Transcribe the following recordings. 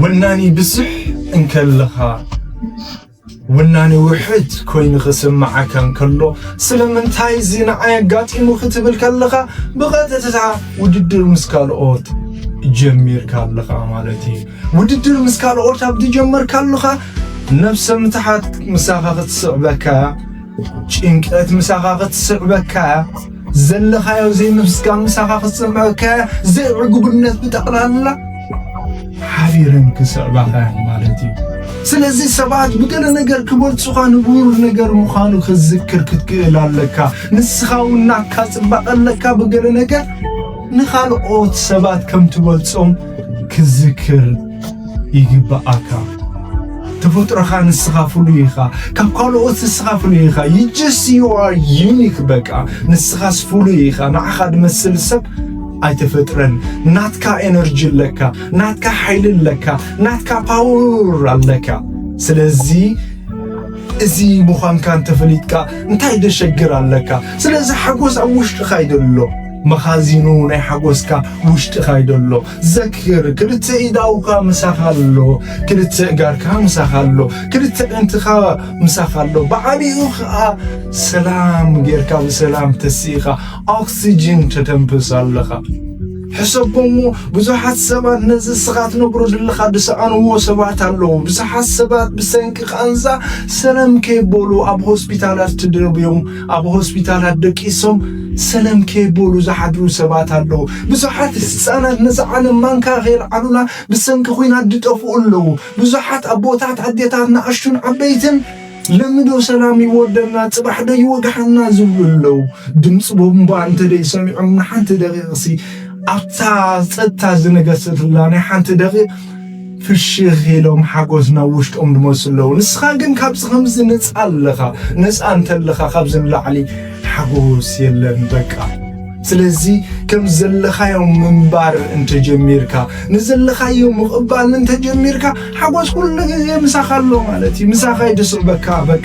ወናኒ ብዝሕ እንከለኻ፣ ወናኒ ውሕድ ኮይኑ ክስምዓካ እንከሎ፣ ስለምንታይ እዚ ንዓይ ኣጋጢሙ ክትብል ከለኻ፣ ብቐጥታ ውድድር ምስ ካልኦት ጀሚርካ ኣለኻ ማለት እዩ። ውድድር ምስ ካልኦት ኣብ ዝጀመርካ ኣለኻ፣ ነብሰ ምትሓት ምሳኻ ክትስዕበካ፣ ጭንቀት ምሳኻ ክትስዕበካ፣ ዘለኻዮ ዘይምምስጋን ምሳኻ ክትስዕበካ፣ ዘይዕጉብነት ብጠቕላላ ሓቢረን ክስዕባኻ ማለት እዩ። ስለዚ ሰባት ብገለ ነገር ክበልጹኻ ንቡር ነገር ምዃኑ ክትዝክር ክትክእል ኣለካ። ንስኻ እውን ናትካ ጽባቐ ኣለካ። ብገለ ነገር ንኻልኦት ሰባት ከም ትበልጾም ክዝክር ይግብኣካ። ተፈጥሮኻ ንስኻ ፍሉይ ኢኻ። ካብ ካልኦት ንስኻ ፍሉይ ኢኻ። You just, you are unique። በቃ ንስኻስ ፍሉይ ኢኻ። ንዓኻ ዝመስል ሰብ ኣይተፈጥረን። ናትካ ኤነርጂ ኣለካ፣ ናትካ ሓይሊ ኣለካ፣ ናትካ ፓወር ኣለካ። ስለዚ እዚ ምዃንካ እንተፈሊጥካ እንታይ ደሸግር ኣለካ? ስለዚ ሓጎስ ኣብ ውሽጥኻ እዩ ዘሎ። መኻዚኑ ናይ ሓጎስካ ውሽጥኻ እዩ ዘሎ። ዘክር፣ ክልተ ኢዳውካ ምሳኻ ኣሎ፣ ክልተ እጋርካ ምሳኻ ኣሎ፣ ክልተ ዕንትኻ ምሳኻ ኣሎ። ብዓቢኡ ኸኣ ሰላም ጌርካ ብሰላም ተሲእኻ ኦክሲጅን ተተንፍስ ኣለኻ። ሕሰቦ እሞ፣ ብዙሓት ሰባት ነዚ እስኻ ትነብሮ ዘለኻ ዝሰኣንዎ ሰባት ኣለዉ። ብዙሓት ሰባት ብሰንኪ ቃንዛ ሰለም ከይበሉ ኣብ ሆስፒታላት ተደርብዮም፣ ኣብ ሆስፒታላት ደቂሶም ሰለም ከይበሉ ዝሓድሩ ሰባት ኣለዉ። ብዙሓት ህጻናት ነዚ ዓለም ማንካ ከየልዓሉላ ብሰንኪ ኲናት ዝጠፍኡ ኣለዉ። ብዙሓት ኣቦታት፣ ኣዴታት፣ ንኣሽቱን ዓበይትን ለምዶ ሰላም ይወርደና፣ ጽባሕ ዶ ይወግሓና ዝብሉ ኣለዉ። ድምፂ ቦምባ እንተ ደይሰሚዖም ንሓንቲ ደቂቕሲ ኣብታ ጸጥታ ዝነገሰትላ ናይ ሓንቲ ደቂቕ ፍሽኽ ኢሎም ሓጎስ ናብ ውሽጦም ዝመልሱ ኣለዉ። ንስኻ ግን ካብዚ ከምዚ ነጻ ኣለኻ። ነጻ እንተለኻ ካብዚ ንላዕሊ ሓጎስ የለን በቃ። ስለዚ ከም ዘለኻዮ ምንባር እንተጀሚርካ፣ ንዘለኻዮ ምቕባል እንተጀሚርካ፣ ሓጎስ ኩሉ ግዜ ምሳኻ ኣሎ ማለት እዩ። ምሳኻ እዩ ዝስዕበካ በቃ።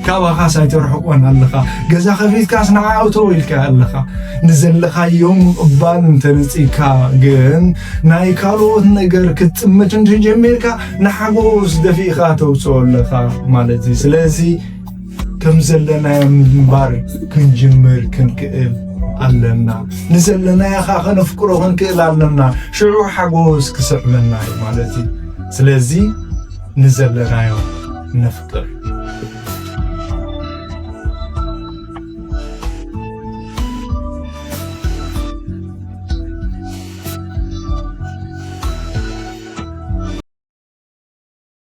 ካባኻስ ኣይተርሕቆን ኣለኻ። ገዛ ከፊትካስ ንዓኣ እቶ ኢልካ ኣለኻ። ንዘለኻዮ ምቕባል እንተነጺግካ ግን፣ ናይ ካልኦት ነገር ክትጥምት እንተጀሚርካ፣ ንሓጎስ ደፊእኻ ተውጽኦ ኣለኻ ማለት እዩ። ስለዚ ከም ዘለናዮ ምንባር ክንጅምር ክንክእል ኣለና። ንዘለናዮ ኸኣ ከነፍቅሮ ክንክእል ኣለና። ሽዑ ሓጎስ ክስዕበና እዩ ማለት እዩ። ስለዚ ንዘለናዮ ነፍቅር።